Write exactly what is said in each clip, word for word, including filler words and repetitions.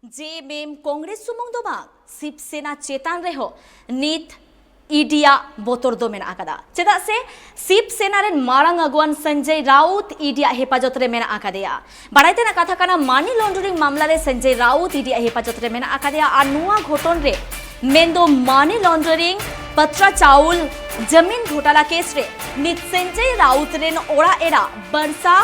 ᱡᱮ ᱢᱮᱢ ᱠᱚᱝᱜᱨᱮᱥ ᱥᱩᱢᱩᱝ ᱫᱚ ᱵᱟᱝ, ᱥᱤᱵ ᱥᱮᱱᱟ ᱪᱮᱛᱟᱱ ᱨᱮᱦᱚᱸ ᱱᱤᱛ ᱤᱰᱤᱭᱟᱜ ᱵᱚᱛᱚᱨ ᱫᱚ ᱢᱮᱱᱟᱜ ᱟᱠᱟᱫᱟ᱾ ᱪᱮᱫᱟᱜ ᱥᱮ ᱥᱤᱵ ᱥᱮᱱᱟ ᱨᱮᱱ ᱢᱟᱨᱟᱝ ᱟᱹᱜᱩᱣᱟᱱ ᱥᱚᱧᱡᱚᱭ ᱨᱟᱣᱩᱛ ᱤᱰᱤᱭᱟᱜ ᱦᱮᱯᱟᱡᱚᱛ ᱨᱮ ᱢᱮᱱᱟᱜ ᱟᱠᱟᱫᱮᱭᱟ᱾ ᱵᱟᱲᱟᱭ ᱛᱮᱱᱟᱜ ᱠᱟᱛᱷᱟ ᱠᱟᱱᱟ, ᱢᱟᱱᱤ ᱞᱚᱱᱰᱟᱨᱤᱝ ᱢᱟᱢᱞᱟ ᱨᱮ ᱥᱚᱧᱡᱚᱭ ᱨᱟᱣᱩᱛ ᱤᱰᱤᱭᱟᱜ ᱦᱮᱯᱟᱡᱚᱛ ᱨᱮ ᱢᱮᱱᱟᱜ ᱟᱠᱟᱫᱮᱭᱟ᱾ ᱟᱨ ᱱᱚᱣᱟ ᱜᱷᱚᱴᱚᱱ ᱨᱮ ᱢᱮᱱᱫᱚ ᱢᱟᱱᱤ ᱞᱚᱱᱰᱟᱨᱤᱝ, ᱯᱟᱛᱨᱟ ᱪᱟᱣᱞ, ᱡᱟᱢᱤᱱ ᱜᱷᱚᱴᱟᱞᱟ ᱠᱮᱥ ᱨᱮ ᱱᱤᱛ ᱥᱚᱧᱡᱚᱭ ᱨᱟᱣᱩᱛ ᱨᱮᱱ ᱚᱲᱟᱜ ᱮᱨᱟ ᱵᱟᱨᱥᱟ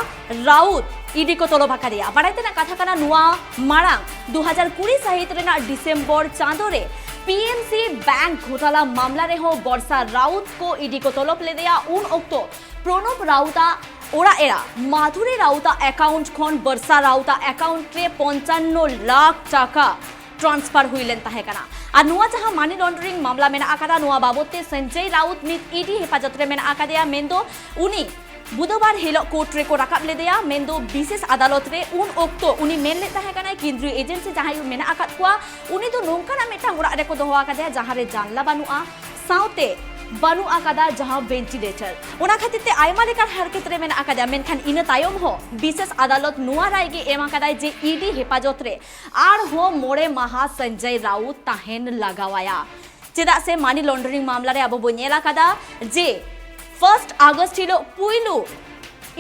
ᱨᱟᱣᱩᱛ ᱤᱰᱤ ᱠᱚ ᱛᱚᱞᱚᱵ ᱟᱠᱟᱫᱮᱭᱟ᱾ ᱵᱟᱲᱟᱭ ᱛᱮᱱᱟᱜ ᱠᱟᱛᱷᱟ ᱠᱟᱱᱟ, ᱱᱚᱣᱟ ᱢᱟᱲᱟᱝ ᱫᱩ ᱦᱟᱡᱟᱨ ᱠᱩᱲᱤ ᱥᱟᱹᱦᱤᱛ ᱨᱮᱱᱟᱜ ᱰᱤᱥᱮᱢᱵᱚᱨ ᱪᱟᱸᱫᱚ ᱨᱮ ᱯᱤ ᱮᱱ ᱥᱤ ᱵᱮᱝᱠ ᱜᱷᱚᱴᱟᱞᱟ ᱢᱟᱢᱞᱟ ᱨᱮᱦᱚᱸ ᱵᱚᱨᱥᱟ ᱨᱟᱣᱩᱛ ᱠᱚ ᱤᱰᱤ ᱠᱚ ᱛᱚᱞᱚᱵ ᱞᱮᱫᱮᱭᱟ᱾ ᱩᱱ ᱚᱠᱛᱚ ᱯᱨᱚᱱᱚᱵ ᱨᱟᱣᱩᱛᱟᱜ ᱚᱲᱟᱜ ᱮᱨᱟ ᱢᱟᱫᱷᱩᱨᱤ ᱨᱟᱣᱩᱛᱟᱜ ᱮᱠᱟᱣᱩᱱᱴ ᱠᱷᱚᱱ ᱵᱚᱨᱥᱟ ᱨᱟᱣᱩᱛᱟᱜ ᱮᱠᱟᱣᱩᱱᱴ ᱨᱮ ᱯᱚᱧᱪᱟᱱᱱᱚ ᱞᱟᱠᱷ ᱴᱟᱠᱟ ᱴᱨᱟᱱᱥᱯᱷᱟᱨ ᱦᱩᱭ ᱞᱮᱱ ᱛᱟᱦᱮᱸ ᱠᱟᱱᱟ᱾ ᱟᱨ ᱱᱚᱣᱟ ᱡᱟᱦᱟᱸ ᱢᱟᱱᱤ ᱞᱚᱱᱰᱟᱨᱤᱝ ᱢᱟᱢᱞᱟ ᱢᱮᱱᱟᱜ ᱟᱠᱟᱫᱟ, ᱱᱚᱣᱟ ᱵᱟᱵᱚᱛ ᱛᱮ ᱥᱚᱧᱡᱚᱭ ᱨᱟᱣᱩᱛ ᱱᱤᱛ ᱤᱰᱤ ᱦᱮᱯᱟᱡᱚᱛ ᱨᱮ ᱢᱮᱱᱟᱜ ᱟᱠᱟᱫᱮᱭᱟ᱾ ᱢᱮᱱᱫᱚ ᱩᱱᱤ ᱵᱩᱫᱷᱵᱟᱨ ᱦᱤᱞᱳᱜ ᱠᱳᱨᱴ ᱨᱮᱠᱚ ᱨᱟᱠᱟᱵ ᱞᱮᱫᱮᱭᱟ, ᱢᱮᱱᱫᱚ ᱵᱤᱥᱮᱥ ᱟᱫᱟᱞᱚᱛ ᱨᱮ᱾ ᱩᱱ ᱚᱠᱛᱚ ᱩᱱᱤ ᱢᱮᱱ ᱞᱮᱫ ᱛᱟᱦᱮᱸ ᱠᱟᱱᱟᱭ, ᱠᱮᱱᱫᱨᱤᱭᱚ ᱮᱡᱮᱱᱥᱤ ᱡᱟᱦᱟᱸᱭ ᱢᱮᱱᱟᱜ ᱟᱠᱟᱫ ᱠᱚᱣᱟ, ᱩᱱᱤ ᱫᱚ ᱱᱚᱝᱠᱟᱱᱟᱜ ᱢᱤᱫᱴᱟᱝ ᱚᱲᱟᱜ ᱨᱮᱠᱚ ᱫᱚᱦᱚ ᱟᱠᱟᱫᱮᱭᱟ ᱡᱟᱦᱟᱸ ᱨᱮ ᱡᱟᱱᱞᱟ ᱵᱟᱹᱱᱩᱜᱼᱟ, ᱥᱟᱶᱛᱮ ᱵᱟᱹᱱᱩᱜ ᱟᱠᱟᱫᱟ ᱡᱟᱦᱟᱸ ᱵᱷᱮᱱᱴᱤᱞᱮᱴᱟᱨ᱾ ᱚᱱᱟ ᱠᱷᱟᱹᱛᱤᱨ ᱛᱮ ᱟᱭᱢᱟ ᱞᱮᱠᱟᱱ ᱦᱟᱨᱠᱮᱛ ᱨᱮ ᱢᱮᱱᱟᱜ ᱟᱠᱟᱫᱮᱭᱟ᱾ ᱢᱮᱱᱠᱷᱟᱱ ᱤᱱᱟᱹ ᱛᱟᱭᱚᱢ ᱦᱚᱸ ᱵᱤᱥᱮᱥ ᱟᱫᱟᱞᱚᱛ ᱱᱚᱣᱟ ᱨᱟᱭ ᱜᱮ ᱮᱢ ᱟᱠᱟᱫᱟᱭ ᱡᱮ ᱤᱰᱤ ᱦᱮᱯᱟᱡᱚᱛ ᱨᱮ ᱟᱨᱦᱚᱸ ᱢᱚᱬᱮ ᱢᱟᱦᱟ ᱥᱚᱧᱡᱚᱭ ᱨᱟᱣᱩᱛ ᱛᱟᱦᱮᱱ ᱞᱟᱜᱟᱣᱟᱭᱟ᱾ ᱪᱮᱫᱟᱜ ᱥᱮ ᱢᱟᱱᱤ ᱞᱚᱱᱰᱟᱨᱤᱝ ᱢᱟᱢᱞᱟ ᱨᱮ ᱟᱵᱚ ᱵᱚ ᱧᱮᱞ ᱟᱠᱟᱫᱟ ᱡᱮ ᱯᱷᱟᱨᱥᱴ ᱟᱜᱚᱥᱴ ᱦᱤᱞᱳᱜ ᱯᱩᱭᱞᱩ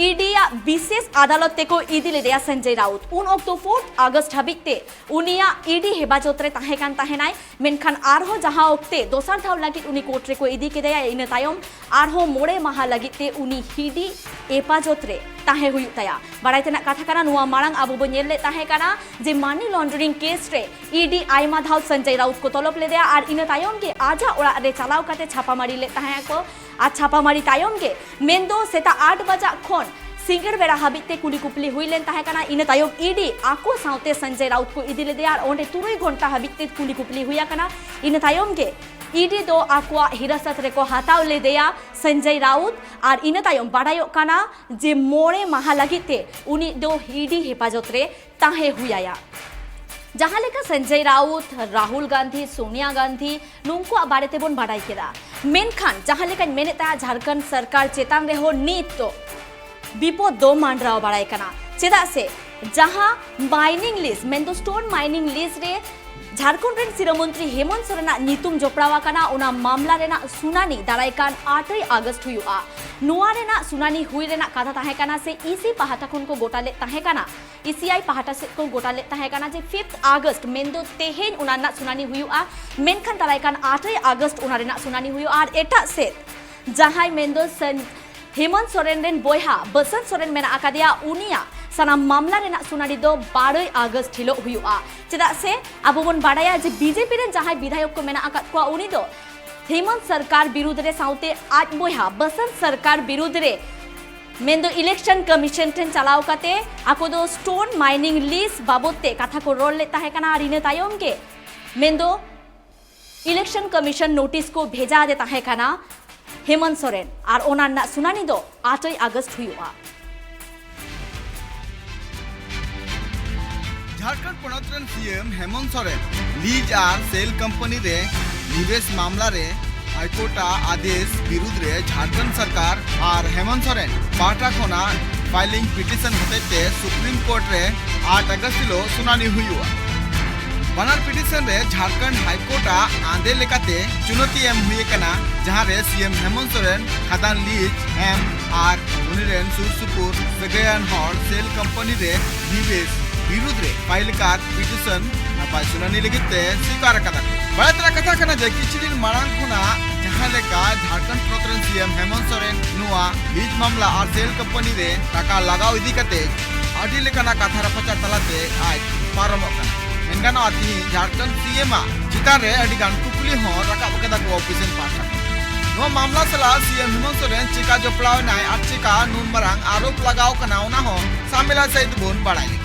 ᱤᱰᱤᱭᱟᱜ ᱵᱤᱥᱮᱥ ᱟᱫᱟᱞᱚᱛ ᱛᱮᱠᱚ ᱤᱫᱤ ᱞᱮᱫᱮᱭᱟ ᱥᱚᱧᱡᱚᱭ ᱨᱟᱣᱩᱛ᱾ ᱩᱱ ᱚᱠᱛᱚ ᱯᱷᱳᱨᱛᱷ ᱟᱜᱚᱥᱴ ᱦᱟᱹᱵᱤᱡ ᱛᱮ ᱩᱱᱤᱭᱟᱜ ᱤᱰᱤ ᱦᱮᱯᱟᱡᱚᱛ ᱨᱮ ᱛᱟᱦᱮᱸ ᱠᱟᱱ ᱛᱟᱦᱮᱱᱟᱭ᱾ ᱢᱮᱱᱠᱷᱟᱱ ᱟᱨᱦᱚᱸ ᱡᱟᱦᱟᱸ ᱚᱠᱛᱮ ᱫᱚᱥᱟᱨ ᱫᱷᱟᱣ ᱞᱟᱹᱜᱤᱫ ᱩᱱᱤ ᱠᱳᱨᱴ ᱨᱮᱠᱚ ᱤᱫᱤ ᱠᱮᱫᱮᱭᱟ, ᱤᱱᱟᱹ ᱛᱟᱭᱚᱢ ᱟᱨᱦᱚᱸ ᱢᱚᱬᱮ ᱢᱟᱦᱟ ᱞᱟᱹᱜᱤᱫ ᱛᱮ ᱩᱱᱤ ᱤᱰᱤ ᱦᱮᱯᱟᱡᱚᱛ ᱨᱮ ᱛᱟᱦᱮᱸ ᱦᱩᱭᱩᱜ ᱛᱟᱭᱟ᱾ ᱵᱟᱲᱟᱭ ᱛᱮᱱᱟᱜ ᱠᱟᱛᱷᱟ ᱠᱟᱱᱟ, ᱱᱚᱣᱟ ᱢᱟᱲᱟᱝ ᱟᱵᱚ ᱵᱚ ᱧᱮᱞ ᱞᱮᱫ ᱛᱟᱦᱮᱸ ᱠᱟᱱᱟ ᱡᱮ ᱢᱟᱱᱤ ᱞᱚᱱᱰᱟᱨᱤᱝ ᱠᱮᱥ ᱨᱮ ᱤᱰᱤ ᱟᱭᱢᱟ ᱫᱷᱟᱣ ᱥᱚᱧᱡᱚᱭ ᱨᱟᱣᱩᱛ ᱠᱚ ᱛᱚᱞᱚᱵ ᱞᱮᱫᱮᱭᱟ ᱟᱨ ᱤᱱᱟᱹ ᱛᱟᱭᱚᱢ ᱜᱮ ᱟᱡᱟᱜ ᱚᱲᱟᱜ ᱨᱮ ᱪᱟᱞᱟᱣ ᱠᱟᱛᱮ ᱪᱷᱟᱯᱟᱢᱟᱨᱤ ᱞᱮᱫ ᱛᱟᱦᱮᱸ ᱟᱠᱚ᱾ ᱟᱨ ᱪᱷᱟᱯᱟᱢᱟᱨᱤ ᱛᱟᱭᱚᱢ ᱜᱮ, ᱢᱮᱱᱫᱚ ᱥᱮᱛᱟᱜ ᱟᱴ ᱵᱟᱡᱟᱜ ᱠᱷᱚᱱ ᱥᱤᱸᱜᱟᱹᱲ ᱵᱮᱲᱟ ᱦᱟᱹᱵᱤᱡ ᱛᱮ ᱠᱩᱞᱤ ᱠᱩᱯᱞᱤ ᱦᱩᱭ ᱞᱮᱱ ᱛᱟᱦᱮᱸ ᱠᱟᱱᱟ᱾ ᱤᱱᱟᱹ ᱛᱟᱭᱚᱢ ᱤᱰᱤ ᱟᱠᱚ ᱥᱟᱶᱛᱮ ᱥᱚᱧᱡᱚᱭ ᱨᱟᱣᱩᱛ ᱠᱚ ᱤᱫᱤ ᱞᱮᱫᱮᱭᱟ ᱟᱨ ᱚᱸᱰᱮ ᱛᱩᱨᱩᱭ ᱜᱷᱚᱱᱴᱟ ᱦᱟᱹᱵᱤᱡ ᱛᱮ ᱠᱩᱞᱤ ᱠᱩᱯᱞᱤ ᱦᱩᱭ ᱟᱠᱟᱱᱟ᱾ ᱤᱱᱟᱹ ᱛᱟᱭᱚᱢ ᱜᱮ ᱤᱰᱤ ᱫᱚ ᱟᱠᱚᱣᱟᱜ ᱦᱤᱨᱟᱥᱟᱛ ᱨᱮᱠᱚ ᱦᱟᱛᱟᱣ ᱞᱮᱫᱮᱭᱟ ᱥᱚᱧᱡᱚᱭ ᱨᱟᱣᱩᱛ᱾ ᱟᱨ ᱤᱱᱟᱹ ᱛᱟᱭᱚᱢ ᱵᱟᱰᱟᱭᱚᱜ ᱠᱟᱱᱟ ᱡᱮ ᱢᱚᱬᱮ ᱢᱟᱦᱟ ᱞᱟᱹᱜᱤᱫ ᱛᱮ ᱩᱱᱤ ᱫᱚ ᱤᱰᱤ ᱦᱮᱯᱟᱡᱚᱛ ᱨᱮ ᱛᱟᱦᱮᱸ ᱦᱩᱭ ᱟᱭᱟ᱾ ᱡᱟᱦᱟᱸ ᱞᱮᱠᱟ ᱥᱚᱧᱡᱚᱭ ᱨᱟᱣᱩᱛ, ᱨᱟᱦᱩᱞ ᱜᱟᱱᱫᱷᱤ, ᱥᱳᱱᱤᱭᱟ ᱜᱟᱱᱫᱷᱤ ᱱᱩᱠᱩᱣᱟᱜ ᱵᱟᱨᱮ ᱛᱮᱵᱚᱱ ᱵᱟᱰᱟᱭ ᱠᱮᱫᱟ, ᱢᱮᱱᱠᱷᱟᱱ ᱡᱟᱦᱟᱸ ᱞᱮᱠᱟᱧ ᱢᱮᱱᱮᱫ ᱛᱟᱦᱮᱸᱫ, ᱡᱷᱟᱲᱠᱷᱚᱸᱰ ᱥᱚᱨᱠᱟᱨ ᱪᱮᱛᱟᱱ ᱨᱮᱦᱚᱸ ᱱᱤᱛ ᱫᱚ ᱵᱤᱯᱚᱫ ᱫᱚ ᱢᱟᱱᱰᱨᱟᱣ ᱵᱟᱲᱟᱭ ᱠᱟᱱᱟ᱾ ᱪᱮᱫᱟᱜ ᱥᱮ ᱡᱟᱦᱟᱸ ᱢᱟᱭᱱᱤᱝ ᱞᱤᱡᱽ, ᱢᱮᱱᱫᱚ ᱥᱴᱳᱱ ᱢᱟᱭᱱᱤᱝ ᱞᱤᱡᱽ ᱨᱮ ᱡᱷᱟᱲᱠᱷᱚᱸᱰ ᱨᱮᱱ ᱥᱤᱨᱟᱹ ᱢᱚᱱᱛᱨᱤ ᱦᱮᱢᱚᱱᱛ ᱥᱚᱨᱮᱱᱟᱜ ᱧᱩᱛᱩᱢ ᱡᱚᱯᱲᱟᱣ ᱟᱠᱟᱱᱟ, ᱚᱱᱟ ᱢᱟᱢᱞᱟ ᱨᱮᱱᱟᱜ ᱥᱩᱱᱟᱱᱤ ᱫᱟᱨᱟᱭ ᱠᱟᱱ ᱟᱴᱮᱭ ᱟᱜᱚᱥᱴ ᱦᱩᱭᱩᱜᱼᱟ᱾ ᱱᱚᱣᱟ ᱨᱮᱱᱟᱜ ᱥᱩᱱᱟᱱᱤ ᱦᱩᱭ ᱨᱮᱱᱟᱜ ᱠᱟᱛᱷᱟ ᱛᱟᱦᱮᱸ ᱠᱟᱱᱟ ᱥᱮ ᱤᱥᱤ ᱯᱟᱦᱴᱟ ᱠᱷᱚᱱ ᱠᱚ ᱜᱚᱴᱟ ᱞᱮᱫ ᱛᱟᱦᱮᱸ ᱠᱟᱱᱟ, ᱤᱥᱤᱟᱭ ᱯᱟᱦᱴᱟ ᱥᱮᱫ ᱠᱚ ᱜᱚᱴᱟ ᱞᱮᱫ ᱛᱟᱦᱮᱸ ᱠᱟᱱᱟ ᱡᱮ ᱯᱷᱤᱯᱛᱷ ᱟᱜᱚᱥᱴ, ᱢᱮᱱᱫᱚ ᱛᱮᱦᱮᱧ ᱚᱱᱟ ᱨᱮᱱᱟᱜ ᱥᱩᱱᱟᱱᱤ ᱦᱩᱭᱩᱜᱼᱟ, ᱢᱮᱱᱠᱷᱟᱱ ᱫᱟᱨᱟᱭ ᱠᱟᱱ ᱟᱴᱮᱭ ᱟᱜᱚᱥᱴ ᱚᱱᱟ ᱨᱮᱱᱟᱜ ᱥᱩᱱᱟᱱᱤ ᱦᱩᱭᱩᱜᱼᱟ᱾ ᱟᱨ ᱮᱴᱟᱜ ᱥᱮᱫ ᱡᱟᱦᱟᱸᱭ ᱢᱮᱱᱫᱚ ᱥᱟᱱ-, ᱦᱮᱢᱚᱱᱛ ᱥᱚᱨᱮᱱ ᱨᱮᱱ ᱵᱚᱭᱦᱟ ᱵᱟᱥᱚᱱᱛ ᱥᱚᱨᱮᱱ ᱢᱮᱱᱟᱜ ᱟᱠᱟᱫᱮᱭᱟ, ᱩᱱᱤᱭᱟᱜ ᱥᱟᱱᱟᱢ ᱢᱟᱢᱞᱟ ᱨᱮᱱᱟᱜ ᱥᱩᱱᱟᱱᱤ ᱫᱚ ᱵᱟᱨᱚᱭ ᱟᱜᱚᱥᱴ ᱦᱤᱞᱳᱜ ᱦᱩᱭᱩᱜᱼᱟ᱾ ᱪᱮᱫᱟᱜ ᱥᱮ ᱟᱵᱚ ᱵᱚᱱ ᱵᱟᱲᱟᱭᱟ ᱡᱮ ᱵᱤᱡᱮᱯᱤ ᱨᱮᱱ ᱡᱟᱦᱟᱸᱭ ᱵᱤᱫᱷᱟᱭᱚᱠ ᱠᱚ ᱢᱮᱱᱟᱜ ᱟᱠᱟᱫ ᱠᱚᱣᱟ, ᱩᱱᱤ ᱫᱚ ᱦᱮᱢᱚᱱᱛ ᱥᱚᱨᱠᱟᱨ ᱵᱤᱨᱩᱫᱽ ᱨᱮ ᱥᱟᱶᱛᱮ ᱟᱡ ᱵᱚᱭᱦᱟ ᱵᱟᱥᱚᱱᱛ ᱥᱚᱨᱠᱟᱨ ᱵᱤᱨᱩᱫᱽ ᱨᱮ ᱢᱮᱱᱫᱚ ᱤᱞᱮᱠᱥᱚᱱ ᱠᱚᱢᱤᱥᱚᱱ ᱴᱷᱮᱱ ᱪᱟᱞᱟᱣ ᱠᱟᱛᱮ ᱟᱠᱚ ᱫᱚ ᱥᱴᱳᱱ ᱢᱟᱭᱱᱤᱝ ᱞᱤᱡᱽ ᱵᱟᱵᱚᱫ ᱛᱮ ᱠᱟᱛᱷᱟ ᱠᱚ ᱨᱚᱲ ᱞᱮᱫ ᱛᱟᱦᱮᱸ ᱠᱟᱱᱟ᱾ ᱟᱨ ᱤᱱᱟᱹ ᱛᱟᱭᱚᱢ ᱜᱮ ᱢᱮᱱᱫᱚ ᱤᱞᱮᱠᱥᱚᱱ ᱠᱚᱢᱤᱥᱚᱱ ᱱᱳᱴᱤᱥ ᱠᱚ ᱵᱷᱮᱡᱟ ᱟᱫᱮ ᱛᱟᱦᱮᱸ ᱠᱟᱱᱟ ᱦᱮᱢᱚᱱᱛ ᱥᱚᱨᱮᱱ, ᱟᱨ ᱚᱱᱟ ᱨᱮᱱᱟᱜ ᱥᱩᱱᱟᱱᱤ ᱫᱚ ᱟᱴᱮᱭ ᱟᱜᱚᱥᱴ ᱦᱩᱭᱩᱜᱼᱟ᱾ ᱡᱷᱟᱲᱠᱷᱚᱸᱰ ᱯᱚᱱᱚᱛ ᱨᱮᱱ ᱥᱤ ᱮᱢ ᱦᱮᱢᱚᱱᱛ ᱥᱚᱨᱮᱱ ᱞᱤᱡᱽ ᱟᱨ ᱥᱮᱞ ᱠᱳᱢᱯᱟᱱᱤ ᱨᱮ ᱱᱤᱵᱮᱥ ᱢᱟᱢᱞᱟ ᱨᱮ ᱦᱟᱭᱠᱳᱨᱴ ᱟᱜ ᱟᱫᱮᱥ ᱵᱤᱨᱩᱫᱽ ᱨᱮ ᱡᱷᱟᱲᱠᱷᱚᱸᱰ ᱥᱚᱨᱠᱟᱨ ᱟᱨ ᱦᱮᱢᱚᱱᱛ ᱥᱚᱨᱮᱱ ᱯᱟᱦᱴᱟ ᱠᱷᱚᱱᱟᱜ ᱯᱷᱟᱭᱞᱤᱝ ᱯᱤᱴᱤᱥᱚᱱ ᱦᱚᱛᱮᱡ ᱛᱮ ᱥᱩᱯᱨᱤᱢ ᱠᱳᱨᱴ ᱨᱮ ᱟᱴ ᱟᱜᱚᱥᱴ ᱦᱤᱞᱳᱜ ᱥᱩᱱᱟᱱᱤ ᱦᱩᱭᱩᱜᱼᱟ᱾ ᱵᱟᱱᱟᱨ ᱯᱤᱴᱤᱥᱚᱱ ᱨᱮ ᱡᱷᱟᱲᱠᱷᱚᱸᱰ ᱦᱟᱭᱠᱳᱨᱴ ᱟᱜ ᱟᱸᱫᱮ ᱞᱮᱠᱟᱛᱮ ᱪᱩᱱᱚᱛᱤ ᱮᱢ ᱦᱩᱭ ᱟᱠᱟᱱᱟ, ᱡᱟᱦᱟᱸ ᱨᱮ ᱥᱤ ᱮᱢ ᱦᱮᱢᱚᱱᱛ ᱥᱚᱨᱮᱱ ᱠᱷᱟᱫᱟᱱ ᱞᱤᱡᱽ ᱮᱢ ᱟᱨ ᱩᱱᱤ ᱨᱮᱱ ᱥᱩᱨ ᱥᱩᱯᱩᱨ ᱥᱟᱹᱜᱟᱹᱭᱟᱱ ᱦᱚᱲ ᱥᱮᱞ ᱠᱳᱢᱯᱟᱱᱤ ᱨᱮ ᱱᱤᱵᱮᱥ ᱵᱤᱨᱩᱫᱽ ᱨᱮ ᱯᱷᱟᱭᱤᱞ ᱟᱠᱟᱫ ᱯᱤᱴᱤᱥᱚᱱ ᱱᱟᱯᱟᱭ ᱥᱩᱱᱟᱹᱱᱤ ᱞᱟᱹᱜᱤᱫ ᱛᱮ ᱥᱤᱠᱟᱨ ᱟᱠᱟᱫᱟ ᱠᱚ᱾ ᱵᱟᱲᱟᱭ ᱛᱮᱱᱟᱜ ᱠᱟᱛᱷᱟ ᱠᱟᱱᱟ ᱡᱮ ᱠᱤᱪᱷᱩ ᱫᱤᱱ ᱢᱟᱲᱟᱝ ᱠᱷᱚᱱᱟᱜ ᱡᱟᱦᱟᱸ ᱞᱮᱠᱟ ᱡᱷᱟᱲᱠᱷᱚᱸᱰ ᱯᱚᱱᱚᱛ ᱨᱮᱱ ᱥᱤ ᱮᱢ ᱦᱮᱢᱚᱱᱛ ᱥᱚᱨᱮᱱ ᱱᱚᱣᱟ ᱞᱤᱡᱽ ᱢᱟᱢᱞᱟ ᱟᱨ ᱥᱮᱞ ᱠᱳᱢᱯᱟᱱᱤ ᱨᱮ ᱴᱟᱠᱟ ᱞᱟᱜᱟᱣ ᱤᱫᱤ ᱠᱟᱛᱮ ᱟᱹᱰᱤ ᱞᱮᱠᱟᱱᱟᱜ ᱠᱟᱛᱷᱟ ᱨᱟᱯᱟᱪᱟᱜ ᱛᱟᱞᱟᱛᱮ ᱟᱡ ᱯᱟᱨᱚᱢᱚᱜ ᱠᱟᱱᱟ᱾ ᱢᱮᱱ ᱜᱟᱱᱚᱜᱼᱟ, ᱛᱤᱦᱤᱧ ᱡᱷᱟᱲᱠᱷᱚᱸᱰ ᱥᱤ ᱮᱢ ᱟᱜ ᱪᱮᱛᱟᱱ ᱨᱮ ᱟᱹᱰᱤ ᱜᱟᱱ ᱠᱩᱠᱞᱤ ᱦᱚᱸ ᱨᱟᱠᱟᱵ ᱟᱠᱟᱫᱟ ᱠᱚ ᱚᱯᱷᱤᱥᱤᱭᱟᱞ ᱯᱟᱦᱴᱟ ᱠᱷᱚᱱ᱾ ᱱᱚᱣᱟ ᱢᱟᱢᱞᱟ ᱥᱟᱞᱟᱜ ᱥᱤ ᱮᱢ ᱦᱮᱢᱚᱱᱛ ᱥᱚᱨᱮᱱ ᱪᱮᱠᱟ ᱡᱚᱯᱲᱟᱣ ᱮᱱᱟᱭ ᱟᱨ ᱪᱮᱠᱟ ᱱᱩᱱ ᱢᱟᱨᱟᱝ ᱟᱨᱳᱯ ᱞᱟᱜᱟᱣ ᱠᱟᱱᱟ, ᱚᱱᱟ ᱦᱚᱸ ᱥᱟᱢᱮᱞᱟ ᱥᱟᱹᱦᱤᱡ ᱵᱚᱱ ᱵᱟᱲᱟᱭ ᱞᱮᱜᱮ᱾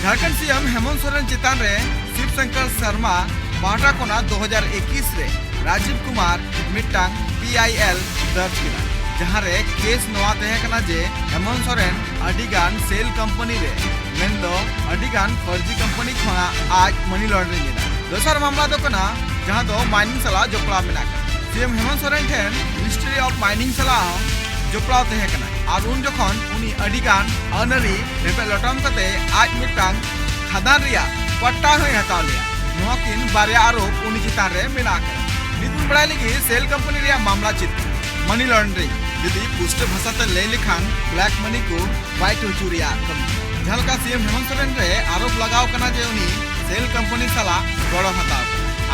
ᱡᱷᱟᱲᱠᱷᱚᱸᱰ ᱥᱤ ᱮᱢ ᱦᱮᱢᱚᱱᱛ ᱥᱚᱨᱮᱱ ᱪᱮᱛᱟᱱ ᱨᱮ ᱥᱤᱵ ᱥᱚᱝᱠᱚᱨ ᱥᱚᱨᱢᱟ ᱯᱟᱦᱴᱟ ᱠᱷᱚᱱᱟᱜ ᱫᱩ ᱦᱟᱡᱟᱨ ᱮᱠᱩᱥ ᱨᱮ ᱨᱟᱡᱤᱵᱽ ᱠᱩᱢᱟᱨ ᱢᱤᱫᱴᱟᱝ ᱯᱤ ᱟᱭ ᱮᱞ ᱫᱚᱨᱡᱽ ᱠᱮᱫᱟ, ᱡᱟᱦᱟᱸ ᱨᱮ ᱠᱮᱥ ᱱᱚᱣᱟ ᱛᱟᱦᱮᱸ ᱠᱟᱱᱟ ᱡᱮ ᱦᱮᱢᱚᱱᱛ ᱥᱚᱨᱮᱱ ᱟᱹᱰᱤ ᱜᱟᱱ ᱥᱮᱞ ᱠᱳᱢᱯᱟᱱᱤ ᱨᱮ, ᱢᱮᱱᱫᱚ ᱟᱹᱰᱤ ᱜᱟᱱ ᱯᱷᱚᱨᱡᱤ ᱠᱳᱢᱯᱟᱱᱤ ᱠᱷᱚᱱᱟᱜ ᱟᱡ ᱢᱟᱱᱤ ᱞᱚᱱᱰᱨᱤᱝ ᱮᱫᱟ᱾ ᱫᱚᱥᱟᱨ ᱢᱟᱢᱞᱟ ᱫᱚ ᱠᱟᱱᱟ ᱡᱟᱦᱟᱸ ᱫᱚ ᱢᱟᱭᱱᱤᱝ ᱥᱟᱞᱟᱜ ᱡᱚᱯᱲᱟᱣ ᱢᱮᱱᱟᱜ ᱟᱠᱟᱫᱟ᱾ ᱥᱤ ᱮᱢ ᱦᱮᱢᱚᱱᱛ ᱥᱚᱨᱮᱱ ᱴᱷᱮᱱ ᱢᱤᱱᱤᱥᱴᱨᱤ ᱚᱯᱷ ᱢᱟᱭᱱᱤᱝ ᱥᱟᱞᱟᱜ ᱦᱚᱸ ᱡᱚᱯᱲᱟᱣ ᱛᱟᱦᱮᱸ ᱠᱟᱱᱟ ᱟᱨ ᱩᱱ ᱡᱚᱠᱷᱚᱱ ᱩᱱᱤ ᱟᱹᱰᱤ ᱜᱟᱱ ᱟᱹᱱᱟᱹᱨᱤ ᱨᱮᱵᱮᱫ ᱞᱚᱴᱚᱢ ᱠᱟᱛᱮ ᱟᱡ ᱢᱤᱫᱴᱟᱝ ᱠᱷᱟᱫᱟᱱ ᱨᱮᱭᱟᱜ ᱯᱟᱴᱴᱟ ᱦᱚᱸᱭ ᱦᱟᱛᱟᱣ ᱞᱮᱭᱟ᱾ ᱱᱚᱣᱟ ᱠᱤᱱ ᱵᱟᱨᱭᱟ ᱟᱨᱳᱯ ᱩᱱᱤ ᱪᱮᱛᱟᱱ ᱨᱮ ᱢᱮᱱᱟᱜ ᱟᱠᱟᱫᱟ᱾ ᱱᱤᱛ ᱵᱚᱱ ᱵᱟᱲᱟᱭ ᱞᱟᱹᱜᱤᱫ ᱥᱮᱞ ᱠᱳᱢᱯᱟᱱᱤ ᱨᱮᱭᱟᱜ ᱢᱟᱢᱞᱟ ᱪᱮᱫ ᱠᱟᱱᱟ᱾ ᱢᱟᱱᱤ ᱞᱚᱱᱰᱨᱤᱝ, ᱡᱩᱫᱤ ᱯᱩᱥᱴᱟᱹ ᱵᱷᱟᱥᱟᱛᱮ ᱞᱟᱹᱭ ᱞᱮᱠᱷᱟᱱ ᱵᱞᱮᱠ ᱢᱟᱱᱤ ᱠᱚ white ᱦᱚᱪᱚ ᱨᱮᱭᱟᱜ ᱠᱟᱹᱢᱤ᱾ ᱡᱟᱦᱟᱸ ᱞᱮᱠᱟ ᱥᱤ ᱮᱢ ᱦᱮᱢᱚᱱᱛ ᱥᱚᱨᱮᱱ ᱨᱮ ᱟᱨᱳᱯ ᱞᱟᱜᱟᱣ ᱠᱟᱱᱟ ᱡᱮ ᱩᱱᱤ ᱥᱮᱞ ᱠᱳᱢᱯᱟᱱᱤ ᱥᱟᱞᱟᱜ ᱜᱚᱲᱚ ᱦᱟᱛᱟᱣ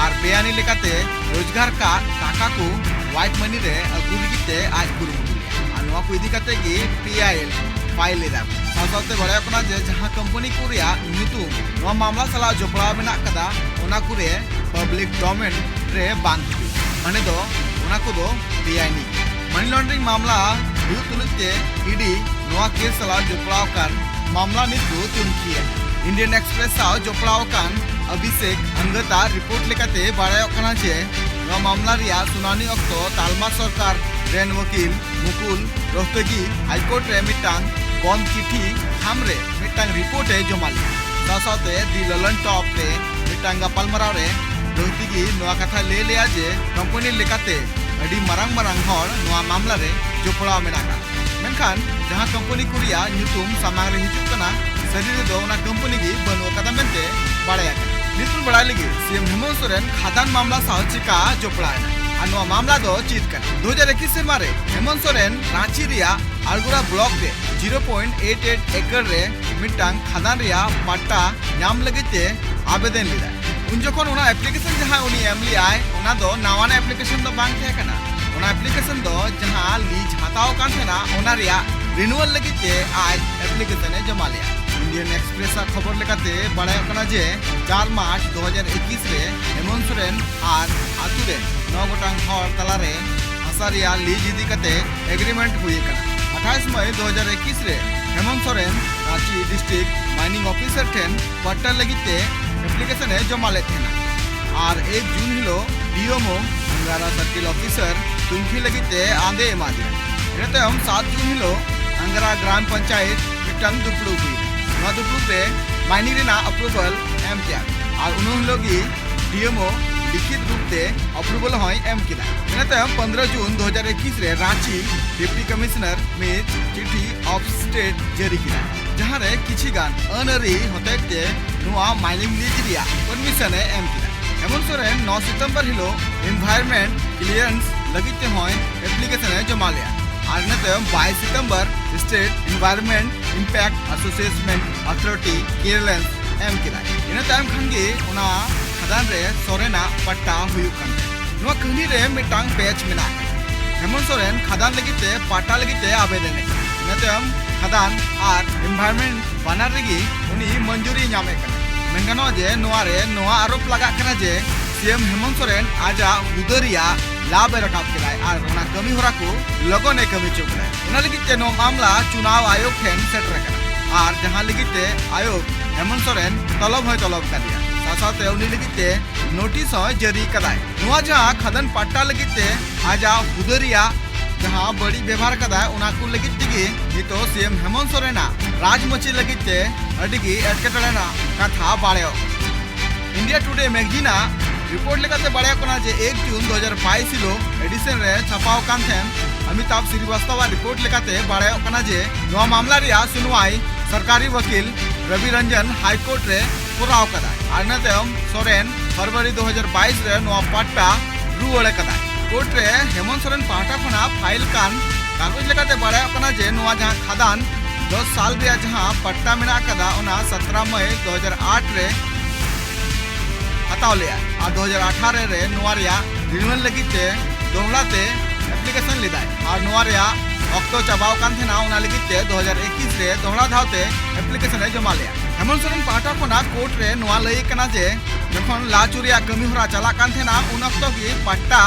ᱟᱨ ᱵᱮᱟᱭᱤᱱᱤ ᱞᱮᱠᱟᱛᱮ ᱨᱳᱡᱽᱜᱟᱨ ᱠᱟᱜ ᱴᱟᱠᱟ ᱠᱚ white ᱢᱟᱱᱤ ᱨᱮ ᱟᱹᱜᱩ ᱞᱟᱹᱜᱤᱫ ᱛᱮ ᱟᱡ ᱠᱩᱨᱩᱢᱩᱴᱩ ᱞᱮᱫᱟ᱾ ᱟᱨ ᱱᱚᱣᱟ ᱠᱚ ᱤᱫᱤ ᱠᱟᱛᱮ ᱜᱮ ᱯᱤ ᱟᱭ ᱮᱞ ᱯᱷᱟᱭᱤᱞ ᱞᱮᱫᱟ᱾ ᱥᱟᱶ ᱥᱟᱶᱛᱮ ᱵᱟᱲᱟᱭᱚᱜ ᱠᱟᱱᱟ ᱡᱮ ᱡᱟᱦᱟᱸ ᱠᱳᱢᱯᱟᱱᱤ ᱠᱚ ᱨᱮᱭᱟᱜ ᱧᱩᱛᱩᱢ ᱱᱚᱣᱟ ᱢᱟᱢᱞᱟ ᱥᱟᱞᱟᱜ ᱡᱚᱯᱲᱟᱣ ᱢᱮᱱᱟᱜ ᱠᱟᱫᱟ, ᱚᱱᱟ ᱠᱚᱨᱮ ᱯᱟᱵᱽᱞᱤᱠ ᱰᱚᱢᱮᱱ ᱨᱮ ᱵᱟᱝ ᱦᱤᱡᱩᱜ, ᱢᱟᱱᱮ ᱫᱚ ᱚᱱᱟ ᱠᱚᱫᱚ ᱵᱮᱟᱭᱤᱱᱤ᱾ ᱢᱟᱱᱤ ᱞᱚᱱᱰᱨᱤᱝ ᱢᱟᱢᱞᱟ ᱦᱩᱭᱩᱜ ᱛᱩᱞᱩᱡ ᱛᱮ ᱤ ᱰᱤ ᱱᱚᱣᱟ ᱠᱮᱥ ᱥᱟᱞᱟᱜ ᱡᱚᱯᱲᱟᱣ ᱟᱠᱟᱱ ᱢᱟᱢᱞᱟ ᱱᱤᱛ ᱠᱚ ᱛᱩᱱᱠᱷᱤᱭᱟ᱾ ᱤᱱᱰᱤᱭᱟᱱ ᱮᱠᱥᱯᱨᱮᱥ ᱥᱟᱶ ᱡᱚᱯᱲᱟᱣ ᱟᱠᱟᱱ ᱚᱵᱷᱤᱥᱮᱠ ᱟᱝᱜᱟᱛᱟᱜ ᱨᱤᱯᱳᱨᱴ ᱞᱮᱠᱟᱛᱮ ᱵᱟᱲᱟᱭᱚᱜ ᱠᱟᱱᱟ ᱡᱮ ᱱᱚᱣᱟ ᱢᱟᱢᱞᱟ ᱨᱮᱭᱟᱜ ᱥᱩᱱᱟᱹᱱᱤ ᱚᱠᱛᱚ ᱛᱟᱞᱢᱟ ᱥᱚᱨᱠᱟᱨ ᱨᱮᱱ ᱣᱟᱹᱠᱤᱞ ᱢᱩᱠᱩᱞ ᱨᱳᱦᱛᱚᱜᱤ ᱦᱟᱭᱠᱳᱨᱴ ᱨᱮ ᱢᱤᱫᱴᱟᱝ ᱵᱚᱱᱫ ᱪᱤᱴᱷᱤ ᱛᱷᱟᱢ ᱨᱮ ᱢᱤᱫᱴᱟᱝ ᱨᱤᱯᱳᱨᱴ ᱮ ᱡᱚᱢᱟ ᱞᱮᱫᱟ᱾ ᱥᱟᱶ ᱥᱟᱶᱛᱮ ᱫᱤ ᱞᱚᱞᱚᱱ ᱴᱚᱯ ᱨᱮ ᱢᱤᱫᱴᱟᱝ ᱜᱟᱯᱟᱞᱢᱟᱨᱟᱣ ᱨᱮ ᱨᱳᱦᱛᱚᱜᱤ ᱱᱚᱣᱟ ᱠᱟᱛᱷᱟᱭ ᱞᱟᱹᱭ ᱞᱮᱭᱟ ᱡᱮ ᱠᱳᱢᱯᱟᱱᱤ ᱞᱮᱠᱟᱛᱮ ᱟᱹᱰᱤ ᱢᱟᱨᱟᱝ ᱢᱟᱨᱟᱝ ᱦᱚᱲ ᱱᱚᱣᱟ ᱢᱟᱢᱞᱟ ᱨᱮ ᱡᱚᱯᱲᱟᱣ ᱢᱮᱱᱟᱜ ᱠᱟᱜ, ᱢᱮᱱᱠᱷᱟᱱ ᱡᱟᱦᱟᱸ ᱠᱳᱢᱯᱟᱱᱤ ᱠᱚ ᱨᱮᱭᱟᱜ ᱧᱩᱛᱩᱢ ᱥᱟᱢᱟᱝ ᱨᱮ ᱦᱤᱡᱩᱜ ᱠᱟᱱᱟ, ᱥᱟᱹᱨᱤ ᱨᱮᱫᱚ ᱚᱱᱟ ᱠᱳᱢᱯᱟᱱᱤ ᱜᱮ ᱵᱟᱹᱱᱩᱜ ᱟᱠᱟᱫᱟ ᱢᱮᱱᱛᱮ ᱵᱟᱲᱟᱭ ᱟᱠᱟᱱᱟ᱾ ᱱᱤᱛ ᱵᱚᱱ ᱵᱟᱲᱟᱭ ᱞᱟᱹᱜᱤᱫ ᱥᱤ ᱮᱢ ᱦᱮᱢᱚᱱᱛ ᱥᱚᱨᱮᱱ ᱠᱷᱟᱫᱟᱱ ᱢᱟᱢᱞᱟ ᱥᱟᱶ ᱪᱤᱠᱟ ᱡᱚᱯᱲᱟᱣ ᱮᱱᱟ ᱟᱨ ᱱᱚᱣᱟ ᱢᱟᱢᱞᱟ ᱫᱚ ᱪᱮᱫ ᱠᱟᱱᱟ᱾ ᱫᱩ ᱦᱟᱡᱟᱨ ᱮᱠᱩᱥ ᱥᱮᱨᱢᱟ ᱨᱮ ᱦᱮᱢᱚᱱᱛ ᱥᱚᱨᱮᱱ ᱨᱟᱸᱪᱤ ᱨᱮᱭᱟᱜ ᱟᱲᱜᱩᱲᱟ ᱵᱞᱚᱠ ᱨᱮ ᱡᱤᱨᱳ ᱯᱚᱭᱮᱱᱴ ᱮᱭᱤᱴ ᱮᱭᱤᱴ ᱮᱠᱚᱨ ᱨᱮ ᱢᱤᱫᱴᱟᱝ ᱠᱷᱟᱫᱟᱱ ᱨᱮᱭᱟᱜ ᱯᱟᱴᱴᱟ ᱧᱟᱢ ᱞᱟᱹᱜᱤᱫ ᱛᱮ ᱟᱵᱮᱫᱚᱱ ᱞᱮᱫᱟᱭ᱾ ᱩᱱ ᱡᱚᱠᱷᱚᱱ ᱚᱱᱟ ᱮᱯᱞᱤᱠᱮᱥᱚᱱ ᱡᱟᱦᱟᱸ ᱩᱱᱤ ᱮᱢ ᱞᱮᱫᱟᱭ, ᱚᱱᱟ ᱫᱚ ᱱᱟᱣᱟᱱᱟᱜ ᱮᱯᱞᱤᱠᱮᱥᱚᱱ ᱫᱚ ᱵᱟᱝ ᱛᱟᱦᱮᱸ ᱠᱟᱱᱟ᱾ ᱚᱱᱟ ᱮᱯᱞᱤᱠᱮᱥᱚᱱ ᱫᱚ ᱡᱟᱦᱟᱸ ᱞᱤᱡᱽ ᱦᱟᱛᱟᱣ ᱠᱟᱱ ᱛᱟᱦᱮᱱᱟ, ᱚᱱᱟ ᱨᱮᱭᱟᱜ ᱨᱤᱱᱩᱣᱟᱞ ᱞᱟᱹᱜᱤᱫ ᱛᱮ ᱟᱡ ᱮᱯᱞᱤᱠᱮᱥᱚᱱ ᱮ ᱡᱚᱢᱟ ᱞᱮᱫᱟ᱾ ᱤᱱᱰᱤᱭᱟᱱ ᱮᱠᱥᱯᱨᱮᱥ ᱟᱜ ᱠᱷᱚᱵᱚᱨ ᱞᱮᱠᱟᱛᱮ ᱵᱟᱲᱟᱭᱚᱜ ᱠᱟᱱᱟ ᱡᱮ ᱪᱟᱨ ᱢᱟᱨᱪ ᱫᱩ ᱦᱟᱡᱟᱨ ᱮᱠᱩᱥ ᱨᱮ ᱦᱮᱢᱚᱱᱛ ᱥᱚᱨᱮᱱ ᱟᱨ ᱟᱛᱳ ᱨᱮᱱ ᱱᱚ ᱜᱚᱴᱟᱝ ᱦᱚᱲ ᱛᱟᱞᱟᱨᱮ ᱦᱟᱥᱟ ᱨᱮᱭᱟᱜ ᱞᱤᱡᱽ ᱤᱫᱤ ᱠᱟᱛᱮ ᱮᱜᱽᱨᱤᱢᱮᱱᱴ ᱦᱩᱭ ᱟᱠᱟᱱᱟ᱾ ᱟᱴᱷᱟᱥ ᱢᱟᱭ ᱫᱩ ᱦᱟᱡᱟᱨ ᱮᱠᱩᱥ ᱨᱮ Hemant Soren Ranchi district mining officer ᱴᱷᱮᱱ ᱯᱟᱴᱴᱟ ᱞᱟᱹᱜᱤᱫ ᱛᱮ ᱮᱯᱞᱤᱠᱮᱥᱚᱱ ᱮ ᱡᱚᱢᱟ ᱞᱮᱫ ᱛᱟᱦᱮᱱᱟ ᱟᱨ ᱮᱠ ᱡᱩᱱ ᱦᱤᱞᱳᱜ ᱰᱤ ᱮᱢ ᱳ ᱟᱝᱜᱟᱨᱟ ᱥᱟᱨᱠᱮᱞ ᱚᱯᱷᱤᱥᱟᱨ ᱛᱩᱱᱠᱷᱤ ᱞᱟᱹᱜᱤᱫ ᱛᱮ ᱟᱸᱫᱮ ᱮᱢᱟ ᱫᱮᱭᱟ᱾ ᱤᱱᱟᱹ ᱛᱟᱭᱚᱢ ᱥᱟᱛ ᱡᱩᱱ ᱦᱤᱞᱳᱜ ᱟᱝᱜᱟᱨᱟ ᱜᱨᱟᱢ ᱯᱚᱧᱪᱟᱭᱮᱛ ᱢᱤᱫᱴᱟᱝ ᱫᱩᱯᱲᱩᱵ ᱦᱩᱭ ᱮᱱᱟ᱾ ᱱᱚᱣᱟ ᱫᱩᱯᱲᱩᱵ ᱨᱮ ᱢᱟᱭᱱᱤ ᱨᱮᱱᱟᱜ ᱟᱯᱨᱩᱵᱷᱟᱞ ᱮᱢ ᱠᱮᱫᱟ ᱟᱨ ᱩᱱ ᱦᱤᱞᱳᱜ ᱜᱮ ᱰᱤ ᱮᱢ ᱳ ᱞᱤᱠᱷᱤᱛ ᱨᱩᱯ ᱛᱮ ᱟᱯᱨᱩᱵᱷᱟᱞ ᱦᱚᱸᱭ ᱮᱢ ᱠᱮᱫᱟ᱾ ᱤᱱᱟᱹ ᱛᱟᱭᱚᱢ ᱯᱚᱱᱫᱽᱨᱚ ᱡᱩᱱ ᱫᱩ ᱦᱟᱡᱟᱨ ᱮᱠᱩᱥ ᱨᱮ ᱨᱟᱸᱪᱤ ᱰᱤᱯᱴᱤ ᱠᱚᱢᱤᱥᱚᱱᱟᱨ ᱢᱤᱫ ᱪᱤᱴᱷᱤ ᱚᱯᱷ ᱥᱴᱮᱴ ᱡᱟᱹᱨᱤ ᱠᱮᱫᱟ, ᱡᱟᱦᱟᱸ ᱨᱮ ᱠᱤᱪᱷᱤ ᱜᱟᱱ ᱟᱹᱱ ᱟᱹᱨᱤ ᱦᱚᱛᱮᱡ ᱛᱮ ᱱᱚᱣᱟ ᱢᱟᱭᱱᱤᱝ ᱞᱤᱡᱽ ᱨᱮᱭᱟᱜ ᱯᱟᱨᱢᱤᱥᱚᱱ ᱮ ᱮᱢ ᱠᱮᱫᱟ᱾ ᱦᱮᱢᱚᱱᱛ ᱥᱚᱨᱮᱱ ᱱᱚ ᱥᱤᱛᱚᱢᱵᱚᱨ ᱦᱤᱞᱳᱜ ᱤᱱᱵᱷᱟᱭᱨᱱᱢᱮᱱᱴ ᱠᱞᱤᱭᱟᱨᱮᱱᱥ ᱞᱟᱹᱜᱤᱫ ᱛᱮᱦᱚᱸᱭ ᱮᱯᱞᱤᱠᱮᱥᱚᱱ ᱮ ᱡᱚᱢᱟ ᱞᱮᱫᱟ᱾ ᱟᱨ ᱤᱱᱟᱹ ᱛᱟᱭᱚᱢ ᱵᱟᱭᱤᱥ September state ᱤᱱᱵᱷᱟᱭᱨᱱᱢᱮᱱᱴ impact association authority clearance ᱮᱢ ᱠᱮᱫᱟᱭ᱾ ᱤᱱᱟᱹ ᱛᱟᱭᱚᱢ ᱠᱷᱟᱱ ᱜᱮ ᱚᱱᱟ ᱠᱷᱟᱫᱟᱱ ᱨᱮ ᱥᱚᱨᱮᱱᱟᱜ ᱯᱟᱴᱴᱟ ᱦᱩᱭᱩᱜ ᱠᱟᱱ ᱛᱟᱭᱟ᱾ ᱱᱚᱣᱟ ᱠᱟᱹᱦᱱᱤ ᱨᱮ ᱢᱤᱫᱴᱟᱝ ᱯᱮᱪ ᱢᱮᱱᱟᱜ ᱟᱠᱟᱫᱟ᱾ ᱦᱮᱢᱚᱱᱛ ᱥᱚᱨᱮᱱ ᱠᱷᱟᱫᱟᱱ ᱞᱟᱹᱜᱤᱫ ᱛᱮ ᱯᱟᱴᱴᱟ ᱞᱟᱹᱜᱤᱫ ᱛᱮ ᱟᱵᱮᱫᱚᱱ ᱮ ᱠᱟᱱᱟ᱾ ᱤᱱᱟᱹ ᱛᱟᱭᱚᱢ ᱠᱷᱟᱫᱟᱱ ᱟᱨ ᱤᱱᱵᱷᱟᱭᱨᱱᱢᱮᱱᱴ ᱵᱟᱱᱟᱨ ᱨᱮᱜᱮ ᱩᱱᱤ ᱢᱚᱧᱡᱩᱨᱤ ᱧᱟᱢᱮᱫ ᱠᱟᱱᱟ᱾ ᱢᱮᱱ ᱜᱟᱱᱚᱜᱼᱟ ᱡᱮ ᱱᱚᱣᱟ ᱨᱮ ᱱᱚᱣᱟ ᱟᱨᱳᱯ ᱞᱟᱜᱟᱜ ᱠᱟᱱᱟ ᱡᱮ ᱥᱤ ᱮᱢ ᱦᱮᱢᱚᱱᱛ ᱥᱚᱨᱮᱱ ᱟᱡᱟᱜ ᱦᱩᱫᱟᱹ ᱨᱮᱭᱟᱜ ᱞᱟᱵᱷ ᱮ ᱨᱟᱠᱟᱵ ᱠᱮᱫᱟᱭ ᱟᱨ ᱚᱱᱟ ᱠᱟᱹᱢᱤ ᱦᱚᱨᱟ ᱠᱚ ᱞᱚᱜᱚᱱ ᱮ ᱠᱟᱹᱢᱤ ᱦᱚᱪᱚ ᱠᱮᱫᱟᱭ᱾ ᱚᱱᱟ ᱞᱟᱹᱜᱤᱫ ᱛᱮ ᱱᱚᱣᱟ ᱢᱟᱢᱞᱟ ᱪᱩᱱᱟᱣ ᱟᱭᱳᱜᱽ ᱴᱷᱮᱱ ᱥᱮᱴᱮᱨ ᱟᱠᱟᱱᱟ ᱟᱨ ᱡᱟᱦᱟᱸ ᱞᱟᱹᱜᱤᱫ ᱛᱮ ᱟᱭᱳᱜᱽ ᱦᱮᱢᱚᱱᱛ ᱥᱚᱨᱮᱱ ᱛᱚᱞᱚᱵ ᱦᱚᱸᱭ ᱛᱚᱞᱚᱵ ᱟᱠᱟᱫᱮᱭᱟ, ᱥᱟᱶ ᱥᱟᱶᱛᱮ ᱩᱱᱤ ᱞᱟᱹᱜᱤᱫ ᱛᱮ ᱱᱳᱴᱤᱥ ᱦᱚᱸᱭ ᱡᱟᱹᱨᱤ ᱟᱠᱟᱫᱟᱭ᱾ ᱱᱚᱣᱟ ᱡᱟᱦᱟᱸ ᱠᱷᱟᱫᱟᱱ ᱯᱟᱴᱴᱟ ᱞᱟᱹᱜᱤᱫ ᱛᱮ ᱟᱡᱟᱜ ᱦᱩᱫᱟᱹ ᱨᱮᱭᱟᱜ ᱡᱟᱦᱟᱸ ᱵᱟᱹᱲᱤᱡ ᱵᱮᱵᱷᱟᱨ ᱟᱠᱟᱫᱟᱭ, ᱚᱱᱟ ᱠᱚ ᱞᱟᱹᱜᱤᱫ ᱛᱮᱜᱮ ᱱᱤᱛᱚᱜ ᱥᱤ ᱮᱢ ᱦᱮᱢᱚᱱᱛ ᱥᱚᱨᱮᱱᱟᱜ ᱨᱟᱡᱽᱢᱟᱹᱪᱤ ᱞᱟᱹᱜᱤᱫ ᱛᱮ ᱟᱹᱰᱤ ᱜᱮ ᱮᱴᱠᱮᱴᱚᱬᱮ ᱨᱮᱱᱟᱜ ᱠᱟᱛᱷᱟ ᱵᱟᱲᱟᱭᱚᱜ ᱠᱟᱱᱟ᱾ ᱤᱱᱰᱤᱭᱟ ᱴᱩᱰᱮ ᱢᱮᱜᱟᱡᱤᱱ ᱟᱜ ᱨᱤᱯᱳᱨᱴ ᱞᱮᱠᱟᱛᱮ ᱵᱟᱲᱟᱭᱚᱜ ᱠᱟᱱᱟ ᱡᱮ ᱮᱠ ᱡᱩᱱ ᱫᱩ ᱦᱟᱡᱟᱨ ᱵᱟᱭᱤᱥ ᱦᱤᱞᱳᱜ ᱮᱰᱤᱥᱚᱱ ᱨᱮ ᱪᱷᱟᱯᱟᱣ ᱟᱠᱟᱱ ᱛᱟᱦᱮᱸᱱ ᱚᱢᱤᱛᱟᱵᱷ ᱥᱨᱤᱵᱟᱥᱛᱟᱵ ᱟᱜ ᱨᱤᱯᱳᱨᱴ ᱞᱮᱠᱟᱛᱮ ᱵᱟᱲᱟᱭᱚᱜ ᱠᱟᱱᱟ ᱡᱮ ᱱᱚᱣᱟ ᱢᱟᱢᱞᱟ ᱨᱮᱭᱟᱜ ᱥᱩᱱᱣᱟᱭ ᱥᱚᱨᱠᱟᱨᱤ ᱣᱟᱹᱠᱤᱞ ᱨᱚᱵᱤ ᱨᱚᱧᱡᱚᱱ ᱦᱟᱭ ᱠᱳᱨᱴ ᱨᱮ ᱠᱚᱨᱟᱣ ᱠᱟᱫᱟᱭ᱾ ᱟᱨ ᱤᱱᱟᱹ ᱛᱟᱭᱚᱢ ᱥᱚᱨᱮᱱ ᱯᱷᱮᱵᱽᱨᱩᱣᱟᱨᱤ ᱫᱩ ᱦᱟᱡᱟᱨ ᱵᱟᱭᱤᱥ ᱨᱮ ᱱᱚᱣᱟ ᱯᱟᱴᱴᱟ ᱨᱩᱣᱟᱹᱲ ᱟᱠᱟᱫᱟᱭ᱾ ᱠᱳᱨᱴ ᱨᱮ ᱦᱮᱢᱚᱱᱛ ᱥᱚᱨᱮᱱ ᱯᱟᱦᱴᱟ ᱠᱷᱚᱱᱟᱜ ᱯᱷᱟᱭᱤᱞ ᱠᱟᱱ ᱠᱟᱜᱚᱡᱽ ᱞᱮᱠᱟᱛᱮ ᱵᱟᱲᱟᱭᱚᱜ ᱠᱟᱱᱟ ᱡᱮ ᱱᱚᱣᱟ ᱡᱟᱦᱟᱸ ᱠᱷᱟᱫᱟᱱ ᱫᱚᱥ ᱥᱟᱞ ᱨᱮᱭᱟᱜ ᱡᱟᱦᱟᱸ ᱯᱟᱴᱴᱟ ᱢᱮᱱᱟᱜ ᱟᱠᱟᱫᱟ, ᱚᱱᱟ ᱥᱟᱛᱨᱟ ᱢᱟᱭ ᱫᱩ ᱦᱟᱡᱟᱨ ᱟᱴ ᱨᱮ ᱦᱟᱛᱟᱣ ᱞᱮᱫᱟᱭ ᱟᱨ ᱫᱩ ᱦᱟᱡᱟᱨ ᱟᱴᱷᱟᱨᱚ ᱨᱮ ᱱᱚᱣᱟ ᱨᱮᱭᱟᱜ ᱨᱤᱱᱩᱣᱟᱞ ᱞᱟᱹᱜᱤᱫ ᱛᱮ ᱫᱚᱦᱲᱟ ᱛᱮ ᱮᱯᱞᱤᱠᱮᱥᱚᱱ ᱞᱮᱫᱟᱭ ᱟᱨ ᱱᱚᱣᱟ ᱨᱮᱭᱟᱜ ᱚᱠᱛᱚ ᱪᱟᱵᱟᱣ ᱟᱠᱟᱱ ᱛᱟᱦᱮᱱᱟ, ᱚᱱᱟ ᱞᱟᱹᱜᱤᱫ ᱛᱮ ᱫᱩ ᱦᱟᱡᱟᱨ ᱮᱠᱩᱥ ᱨᱮ ᱫᱚᱦᱲᱟ ᱫᱷᱟᱣ ᱛᱮ ᱮᱯᱞᱤᱠᱮᱥᱚᱱ ᱮ ᱡᱚᱢᱟ ᱞᱮᱫᱟ᱾ ᱦᱮᱢᱚᱱᱛ ᱥᱚᱨᱮᱱ ᱯᱟᱦᱴᱟ ᱠᱷᱚᱱᱟᱜ ᱠᱳᱨᱴ ᱨᱮ ᱱᱚᱣᱟ ᱞᱟᱹᱭ ᱠᱟᱱᱟ ᱡᱮ ᱡᱚᱠᱷᱚᱱ ᱞᱟ ᱟᱹᱪᱩ ᱨᱮᱭᱟᱜ ᱠᱟᱹᱢᱤ ᱦᱚᱨᱟ ᱪᱟᱞᱟᱜ ᱠᱟᱱ ᱛᱟᱦᱮᱱᱟ, ᱩᱱ ᱚᱠᱛᱚ ᱜᱮ ᱯᱟᱴᱴᱟ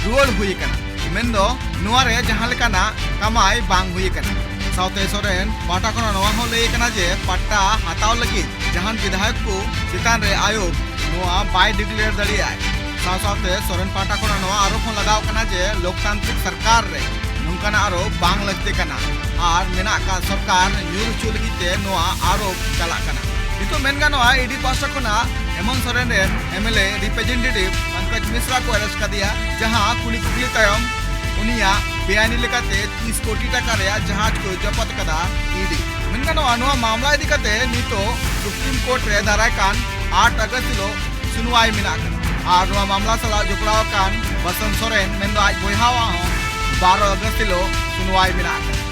ᱨᱩᱣᱟᱹᱲ ᱦᱩᱭ ᱟᱠᱟᱱᱟ, ᱢᱮᱱᱫᱚ ᱱᱚᱣᱟ ᱨᱮ ᱡᱟᱦᱟᱸ ᱞᱮᱠᱟᱱᱟᱜ ᱠᱟᱢᱟᱭ ᱵᱟᱝ ᱦᱩᱭ ᱟᱠᱟᱱᱟ᱾ ᱥᱟᱶᱛᱮ ᱥᱚᱨᱮᱱ ᱯᱟᱦᱴᱟ ᱠᱷᱚᱱᱟᱜ ᱱᱚᱣᱟ ᱦᱚᱸ ᱞᱟᱹᱭ ᱟᱠᱟᱱᱟ ᱡᱮ ᱯᱟᱴᱴᱟ ᱦᱟᱛᱟᱣ ᱞᱟᱹᱜᱤᱫ ᱡᱟᱦᱟᱱ ᱵᱤᱫᱷᱟᱭᱚᱠ ᱠᱚ ᱪᱮᱛᱟᱱ ᱨᱮ ᱟᱭᱳᱜᱽ ᱱᱚᱣᱟ ᱵᱟᱭ ᱰᱤᱠᱞᱮᱭᱟᱨ ᱫᱟᱲᱮᱭᱟᱜᱼᱟ᱾ ᱥᱟᱶ ᱥᱟᱶᱛᱮ ᱥᱚᱨᱮᱱ ᱯᱟᱦᱴᱟ ᱠᱷᱚᱱᱟᱜ ᱱᱚᱣᱟ ᱟᱨᱳᱯ ᱦᱚᱸ ᱞᱟᱜᱟᱣ ᱠᱟᱱᱟ ᱡᱮ ᱞᱳᱠᱛᱟᱱᱛᱨᱤᱠ ᱥᱚᱨᱠᱟᱨ ᱨᱮ ᱱᱚᱝᱠᱟᱱᱟᱜ ᱟᱨᱳᱯ ᱵᱟᱝ ᱞᱟᱹᱠᱛᱤ ᱠᱟᱱᱟ ᱟᱨ ᱢᱮᱱᱟᱜ ᱟᱠᱟᱫ ᱥᱚᱨᱠᱟᱨ ᱧᱩᱨ ᱦᱚᱪᱚ ᱞᱟᱹᱜᱤᱫ ᱛᱮ ᱱᱚᱣᱟ ᱟᱨᱳᱯ ᱪᱟᱞᱟᱜ ᱠᱟᱱᱟ᱾ ᱱᱤᱛᱚᱜ ᱢᱮᱱ ᱜᱟᱱᱚᱜᱼᱟ, ᱤ ᱰᱤ ᱯᱟᱦᱴᱟ ᱠᱷᱚᱱᱟᱜ ᱦᱮᱢᱚᱱᱛ ᱥᱚᱨᱮᱱ ᱨᱮᱱ M L A representative Pankaj Mishra ᱠᱚ ᱟᱨᱮᱥᱴ ᱠᱟᱫᱮᱭᱟ, ᱡᱟᱦᱟᱸ ᱠᱩᱞᱤ ᱠᱩᱯᱞᱤ ᱛᱟᱭᱚᱢ ᱩᱱᱤᱭᱟᱜ ᱵᱮᱟᱭᱤᱱᱤ ᱞᱮᱠᱟᱛᱮ ᱛᱤᱥ ᱠᱳᱴᱤ ᱴᱟᱠᱟ ᱨᱮᱭᱟᱜ ᱡᱟᱦᱟᱡᱽ ᱠᱚ ᱡᱚᱯᱚᱛ ᱠᱟᱫᱟ ᱤᱰᱤ᱾ ᱢᱮᱱ ᱜᱟᱱᱚᱜᱼᱟ, ᱱᱚᱣᱟ ᱢᱟᱢᱞᱟ ᱤᱫᱤ ᱠᱟᱛᱮ ᱱᱤᱛᱚᱜ ᱥᱩᱯᱨᱤᱢ ᱠᱳᱨᱴ ᱨᱮ ᱫᱟᱨᱟᱭ ᱠᱟᱱ ᱟᱴ ᱟᱜᱚᱥᱴ ᱦᱤᱞᱳᱜ ᱥᱩᱱᱣᱟᱭ ᱢᱮᱱᱟᱜ ᱟᱠᱟᱫᱟ᱾ ᱟᱨ ᱱᱚᱣᱟ ᱢᱟᱢᱞᱟ ᱥᱟᱞᱟᱜ ᱡᱚᱯᱲᱟᱣ ᱟᱠᱟᱱ ᱵᱟᱥᱚᱱᱛ ᱥᱚᱨᱮᱱ, ᱢᱮᱱᱫᱚ ᱟᱡ ᱵᱚᱭᱦᱟᱣᱟᱜ ᱦᱚᱸ ᱵᱟᱨᱚ ᱟᱜᱚᱥᱴ ᱦᱤᱞᱳᱜ ᱥᱩᱱᱣᱟᱭ ᱢᱮᱱᱟᱜ ᱟᱠᱟᱫᱟ᱾